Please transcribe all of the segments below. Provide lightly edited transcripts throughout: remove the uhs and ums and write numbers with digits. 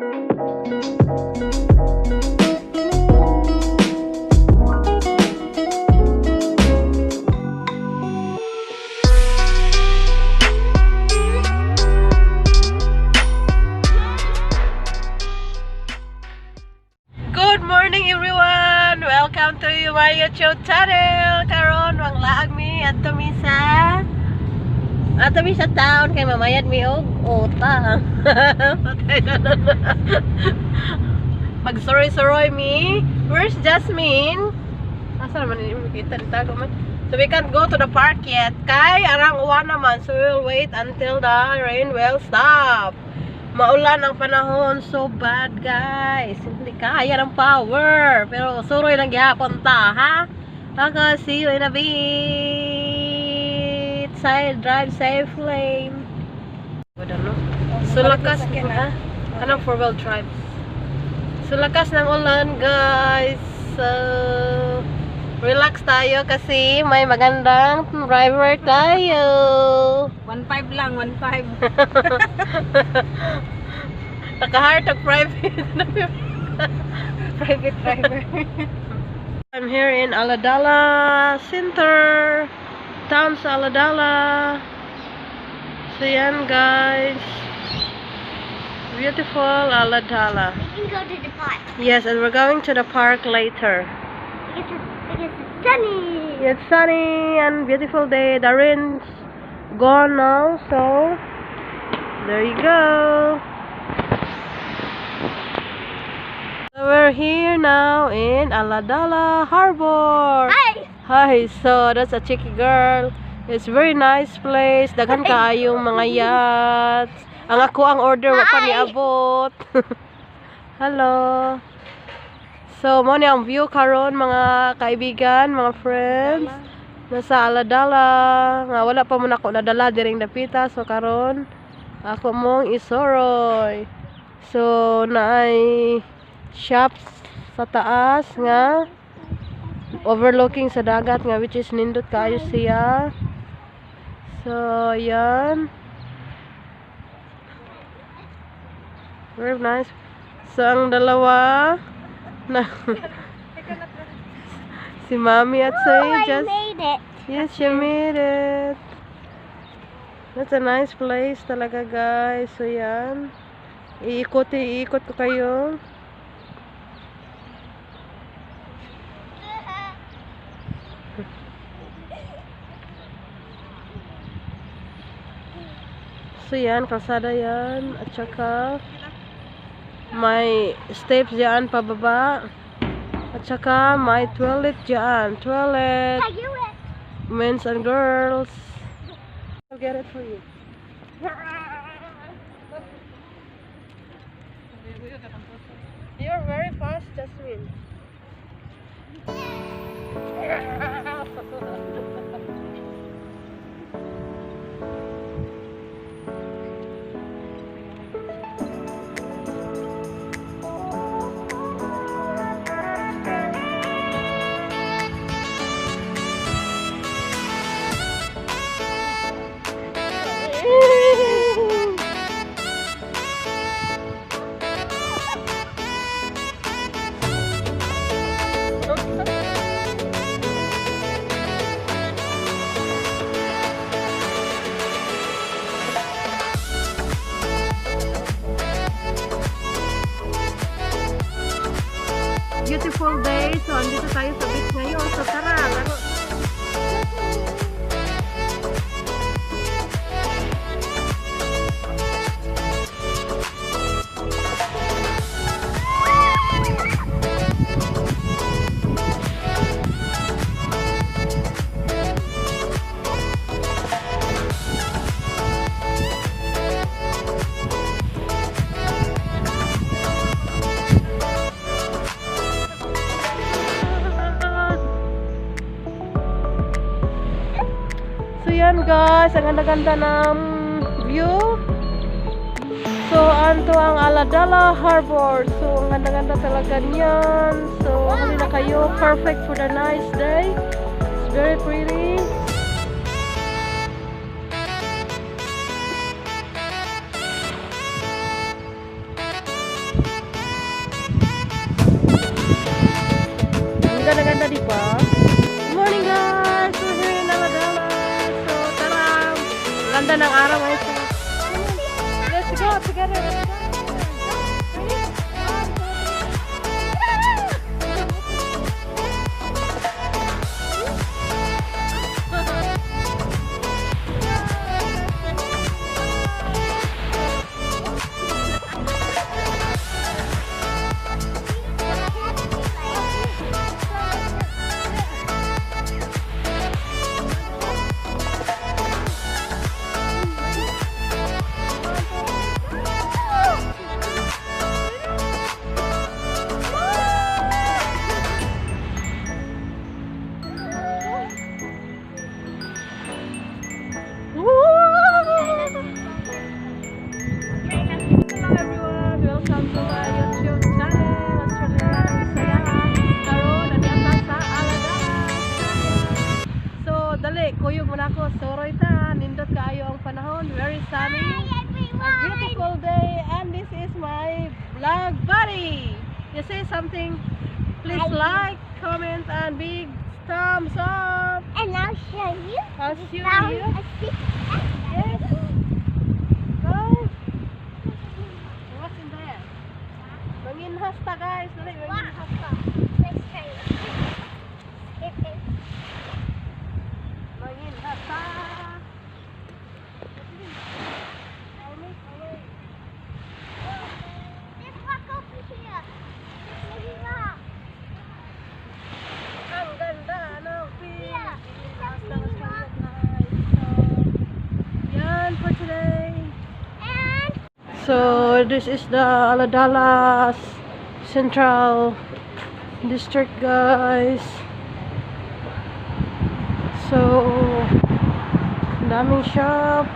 Good morning, everyone! Welcome to my YouTube channel! Karon manglaag mi adto mi sa town kay mamayad mi og utang. Patay na na na. Magsuroy-suroy mi. Where's Jasmine? Asa naman ni makita ni tago man. So we can't go to the park yet kay arang uwan naman. So we'll wait until the rain will stop. Maulan ang panahon, so bad, guys. Hindi kaya ng power. Pero suroy lang gihapon ta, ha? Okay, see you in a bit. Side drive safely. Ano? So lakas, ha? Anong four-wheel drive? So lakas ng ulan, guys. So relax tayo kasi may magandang driver tayo. 1.5 lang, 1.5. Naka-hire tag private. Private driver. I'm here in Ulladulla Center. Town sa Ulladulla. So yan, guys. Beautiful Ulladulla. We can go to the park Yes, and we're going to the park later. because it's sunny. It's sunny and beautiful day. The rain's gone now, so there you go. So we're here now in Ulladulla Harbor. Hi. Hi, so that's a cheeky girl. It's very nice place. Daghan kaayong mga yachts. Ang ako ang order wa pa Hi. Niabot. Hello. So, mo ni ang view karon, mga kaibigan, mga friends. Nasa Ulladulla. Nga wala pa man ako nadala diring dapita. So karon ako mong isuroy. So naay shops sa taas nga overlooking sa dagat nga which is nindot kaayo siya. So, yan. Very nice. So, ang dalawa na si Mami at si Oh, I Just made it. Yes, you made it. That's a nice place talaga, guys. So, yan. Iikot, iikot ko kayo. So, yan. Kalsada yan. At saka, may steps dyan pababa. At saka, may toilet dyan. Toilet. Can you it? Men's and girls. I'll get it for you. You're very fast, Jasmine. Beautiful day. So, andito tayo sa beach ngayon. So, tara, laro. So yan, guys, ang ganda-ganda ng view. So anto ang Ulladulla Harbor. So ang ganda-ganda talaga niyan. So huli na kayo, perfect for the nice day. It's very pretty. Ganda ng araw ngayon. Let's go together. Let's go. Ready? One, two, three. Woo! Hello everyone! Welcome to my YouTube channel, Australia Bisaya. Karon, nandito sa Aladala. So, dali, kuyog muna ako. Suroy ta, nindot kaayo ang panahon. Very sunny. A beautiful day, and this is my vlog buddy. You say something? Please like, comment, and big thumbs up. And I'll show you. I'll show Found you. a secret. Yes. Go. What's in there? Manginhas ta, guys. Dali, manginhas ta. Let's try it. Manginhas ta. I'll make a way. Let's walk over here. There's a rock. Ang ganda ng Yeah. Pilipinas ng Australia, guys. So, yan for today. And So, this is the Aladala Central District, guys. So, daming shop.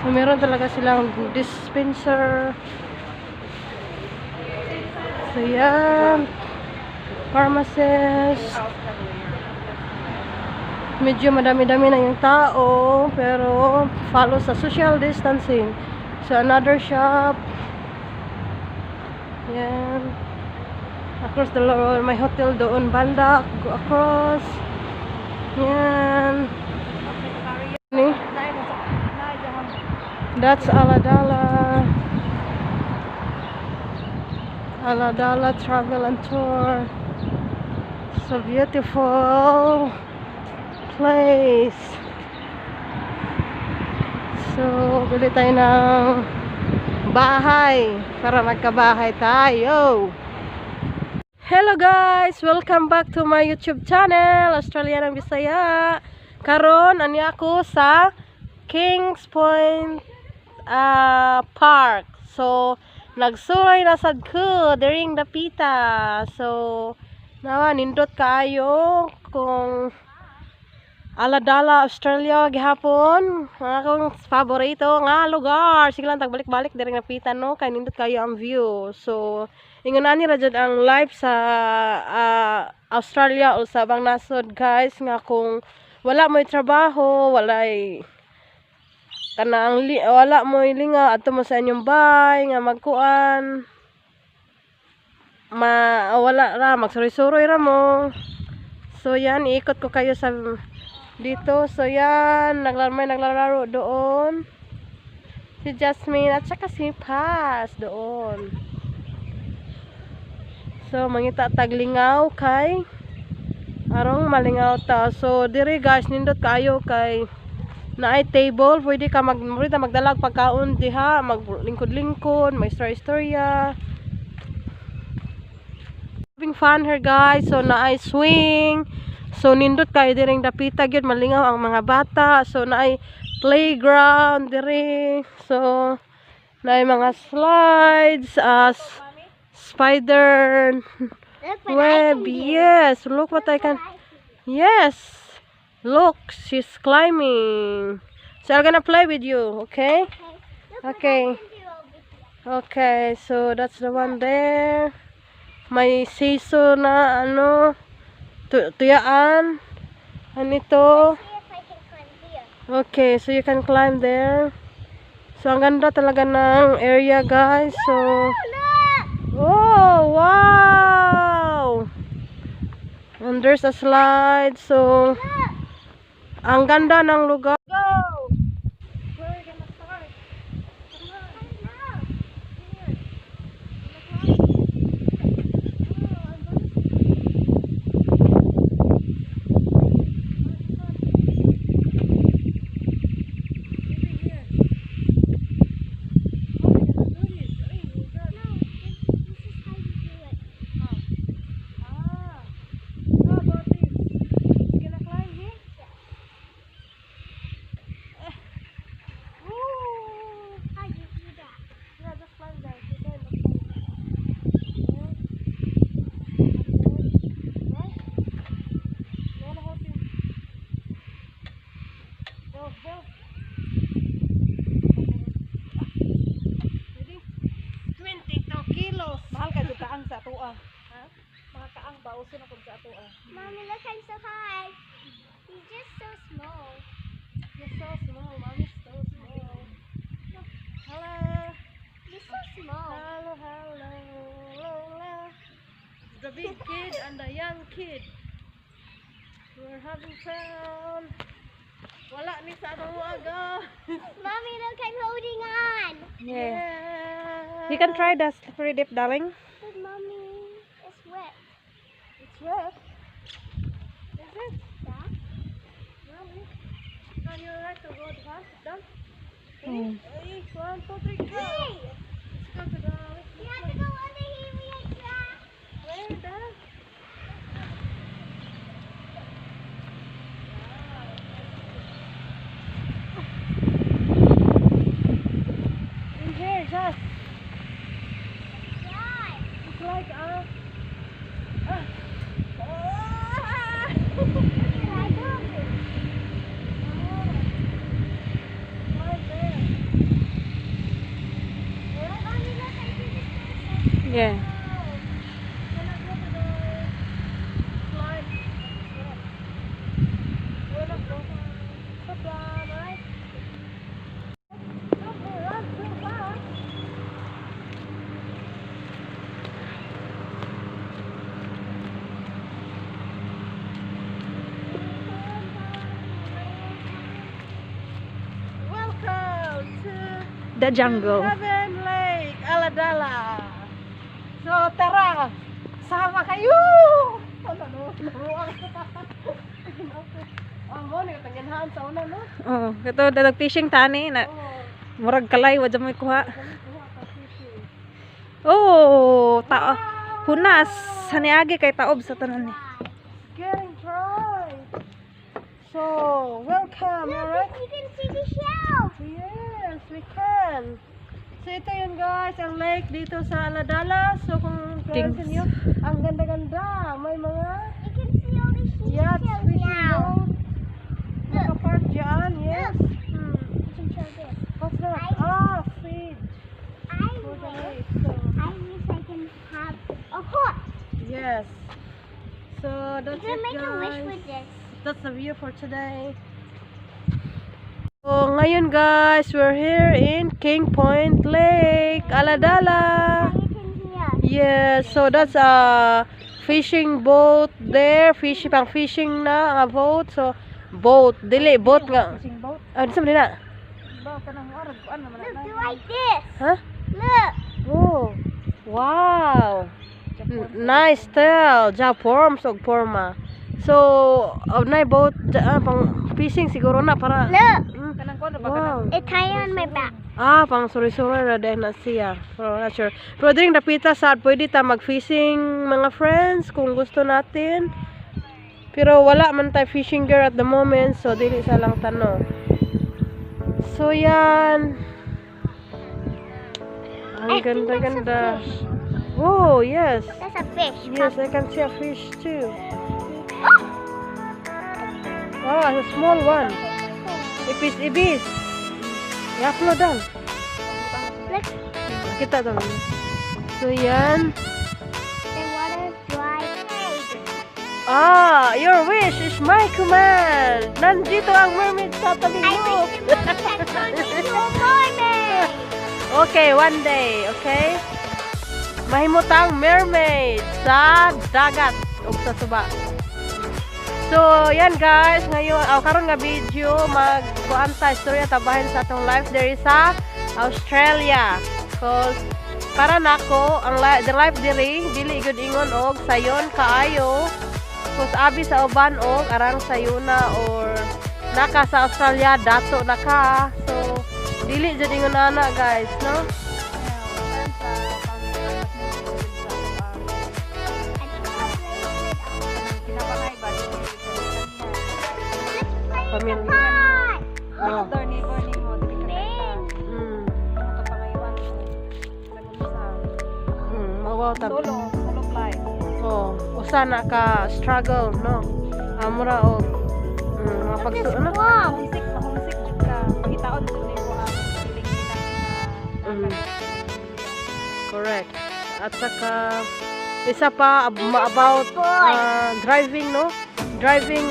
So, meron talaga silang dispenser. So, yan. Pharmacist. Medyo madami-dami na yung tao, pero follow sa social distancing. So, another shop. Yan. Across the road, may hotel doon, banda. Go across. Yan. Ni? That's Aladala. Aladala Travel and Tour. So beautiful place. So, bili tayo ng bahay para magkabahay tayo. Hello guys! Welcome back to my YouTube channel, Australia ng Bisaya. Karon ani ako sa Kings Point Park. So, nagsuroy na sad ko during dapita. So, nawa nindot kaayo kung Aladala, Australia gihapon. Ang akong paborito nga lugar. Sige lang tagbalik-balik diri napita, no, kay nindot kayo ang view. So, ingon ani ra jud ang life sa Australia o sa ubang nasod, guys, nga kung wala mo'y trabaho, walay kanang wala mo'y linga adto mo sa inyong bay nga magkuan ma wala ra, magsuroy-suroy ra mo. So yan, iikot ko kayo sa dito. So yan, may naglalaro doon. Si Jasmine at saka si Paz doon. So mangita taglingaw kay arong malingaw ta. So diri guys, nindot kayo kay naay table, pwede ka magdalag pagkaon diha, maglingkod-lingkod, may istorya-istorya. Having fun here, guys. So naay swing. So nindot kayo diring dapita gyud, malingaw ang mga bata. So naay playground diri. So naay mga slides as spider Look what I web. can do. Yes, look what I can. Yes. Look, she's climbing. So I'm gonna play with you, okay? Look what Okay. I can do over here. Okay, so that's the one there. May seesaw na ano, tuyaan. Ano ito? See if I can climb here. Okay, so you can climb there. So ang ganda talaga ng area, guys. So Oh, look! Oh, wow! And there's a slide. So Look! ang ganda ng lugar. Makakaang sa atoa. Ha? Makakaang ba uso na kog sa atoa. Mommy, look, I'm so high. He's just so small. You're so small, Mommy's so small. Hello. You're so small. Hello, hello, hello. The big kid and the young kid. We're having fun. Wala ni sa atong aga. Mommy, look, I'm holding on. Yeah. You can try the slippery dip, darling. But Mommy, it's wet. It's wet. Is it? Yeah? Mommy. Can you like to go down? Down? Three, one, two, three, go. Hey! Let's go to the We have to go under here. We have to. Where the? In here, just Dry. it's like Dry go. right there. Mommy, look, I see this person. Yeah. Can I go to the slide? Wala go. Stop down, right? Don't run too fast. Welcome to The jungle. Heaven Lake, Aladala. So tara, sama kayo. Ano no? Naruang. Ah, mo ni katangyanhaan sa una, no? Oh, kato dalag fishing tani na Oh, murag kalay wa jud mo'y kuha. kami kuha ka fishing. Oh, tao. Hunas haniagi kay taob sa tanan ni. Getting dry. So, welcome, Look, alright? you can see the shell. Yes, we can. So ito yun, guys, ang lake dito sa Aladala. So kung Things. pansin niyo, ang ganda-ganda. May mga You can see all the yachts, seashells fishing now. boat. Nakapark dyan, yes. You can show this. What's that? Ah, feed I for the wish, lake. So, I wish I can have a horse. yes. So You that's can it, make a wish guys. with this. That's the view for today. So ngayon, guys, we're here in King Point Lake, Aladala. Try it in here. Yes, so that's a fishing boat there. Fish, pang fishing na nga boat. So boat, dili boat nga. Fishing boat. Ah, di sa man na? Ba kanang arag kuan naman Look, na. do like this. Huh? Look. Oh. Wow. Nice tell. Ja forms og forma. So, nay boat pang fishing siguro na para. Look. Kanang kuan ba Wow. kanang It tie on my back. Ah, pang suri-suri ra dahil na siya. Pero not sure. Pero diri dapita sad pwede ta mag-fishing, mga friends, kung gusto natin. Pero wala man tay fishing gear at the moment, so dili sa lang tano. So yan. Ang I think that's a ganda-ganda. fish. Oh, yes. That's a fish. Yes, I can see a fish too. Wow, a small one. Ipis ibis. I-upload dan. Look, Kita to. So yan. The water's dry. Ah, your wish is my command. Nandito ang mermaid sa tabi I mo. wish the mermaid had turned into a mermaid. Okay, one day, okay? Mahimutang mermaid sa dagat ug sa suba. So, yan guys, ngayon, oh, karon nga video mag kuan ta, istorya tabahin sa atong life there sa Australia. 'Cause para nako ang the life diri dili gud ingon og sayon kaayo. 'Cause abi sa uban og arang sayuna or naka sa Australia dato na ka. So, dili jud ingon ana, guys, no? Kinabangay ba dili sa Pamilya. Pot. Oh. Door neighbor nimo dili ka kaila. Mga kapangayuan mo. Nag-umisa. Mawaw ta. Solo, solo fly. Oh, usa na ka struggle, no? Amura og mga pagsu ano? Wow. Homesick, ma-homesick jud ka. Pangitaon jud nimo ang feeling nila. Correct. At saka Isa pa about driving, no? Driving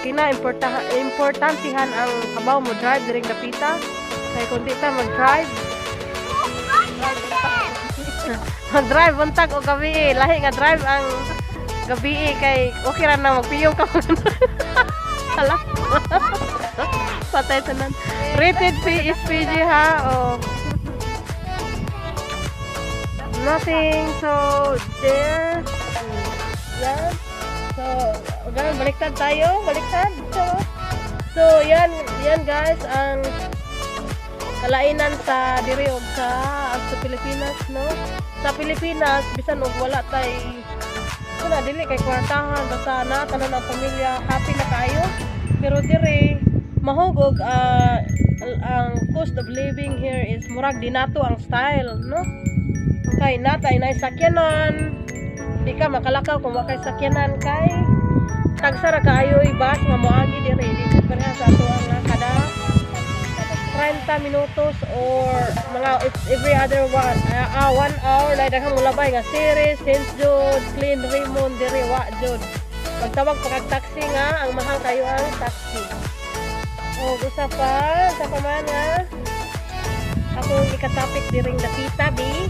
kina importantihan ang kabaw mo drive diring dapita. Kay kung di ta mag-drive, mag-drive buntag o gabi, lahi nga drive ang gabi kay okay ra na magpiyong ka. Hala. Patay tanan. Rated P is PG ha. Oh. Nothing. So, there. Yan. So, ganun, baliktad tayo. Baliktad. So, yan, yan guys, ang kalainan sa diri og sa Pilipinas, no? Sa Pilipinas, bisan og wala tay wala dili kay kwartahan, basta na tanan ang pamilya happy na kaayo. Pero diri mahugog ang cost of living here is murag dinato ang style, no? Kay natay na sakyanan, di ka makalakaw kung wa kay sakyanan kay tagsa ra kaayo bus nga moagi diri, di jud pareha sa ato ang kada 30 minutos or mga it's every other 1 hour like daghang mulabay nga Ceres, St. Jude, Clean Raymond. Diri wa jud. Magtawag pa kag taxi nga ang mahal kayo ang taxi. O usa pa sa pa man nga akong ikatapik diring dapita bi,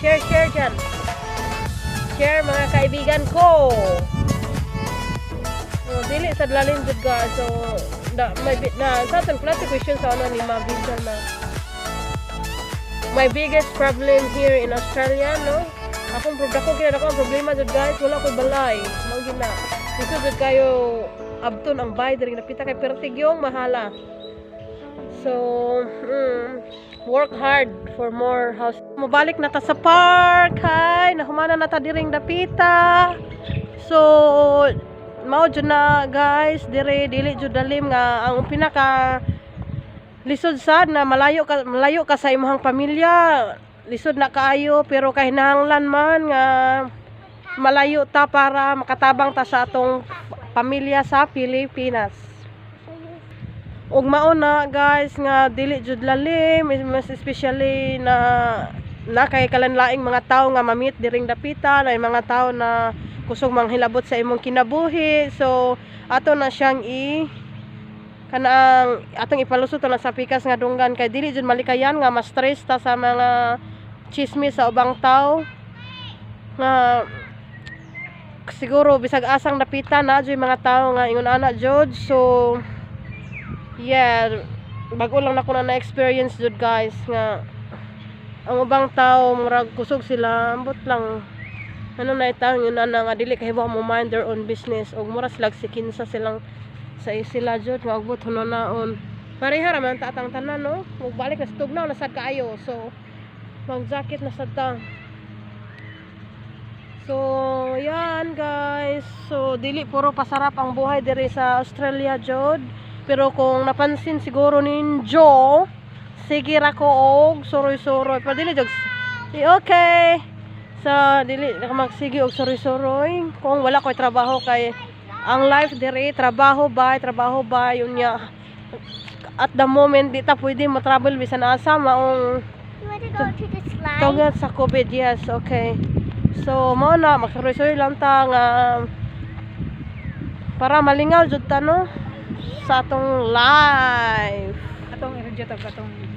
share, share dyan, share mga kaibigan ko. Oh, dili sa lalim jud guys. So da, may na sa atin klase question sa ano ni Ma Visual na my biggest problem here in Australia, no? Akong dako kaya dako ang problema jud guys, wala koy balay. Mao gyud na. Dito jud kayo abton ang bay diri napita kay pertig yung mahala. So, work hard for more house. Mobalik na ta sa park, hay, nahumana na ta diring dapita. So, mao jud na guys, dire dili jud dalim nga ang pinaka lisod sad na malayo ka sa imong pamilya, lisod na kaayo, pero kahinahanglan man nga malayo ta para makatabang ta sa atong pamilya sa Pilipinas. Ug mao na guys nga dili jud lalim, mas especially na na kay kalanlaing mga tawo nga ma-meet diring dapita na mga tao na kusog manghilabot sa imong kinabuhi. So ato na siyang i kanang atong ipalusot na sa pikas nga dunggan kay dili jud malikayan nga ma-stress ta sa mga chismis sa ubang tao nga siguro bisag asang dapita na jud mga tao nga ingon ana jud. So yeah, bago lang nako na na-experience jud guys nga ang ubang tao murag kusog sila, ambot lang ano na itaw yun ana nga dili kay mo mind their own business ug mura sila sikinsa silang sa sila jud nga ugbot hunonaon. Pareha ra man ta atang tanan, no? Mugbalik na sa tugnaw na sad kaayo, so mag jacket na sad ta. So yan guys, so dili puro pasarap ang buhay diri sa Australia jud, pero kung napansin siguro ninyo, sige ra ko og suroy-suroy, pero dili jud okay. So dili na magsige og suroy-suroy kung wala koy trabaho kay ang life diri trabaho bay, trabaho bay. Yun niya, at the moment di ta pwede mo travel bisan asa maong You want to go to the slide? Tungod sa COVID, yes, okay. So mao na magsuroy-suroy lang ta nga para malingaw jud ta, no, sa atong life. Atong i-review tag atong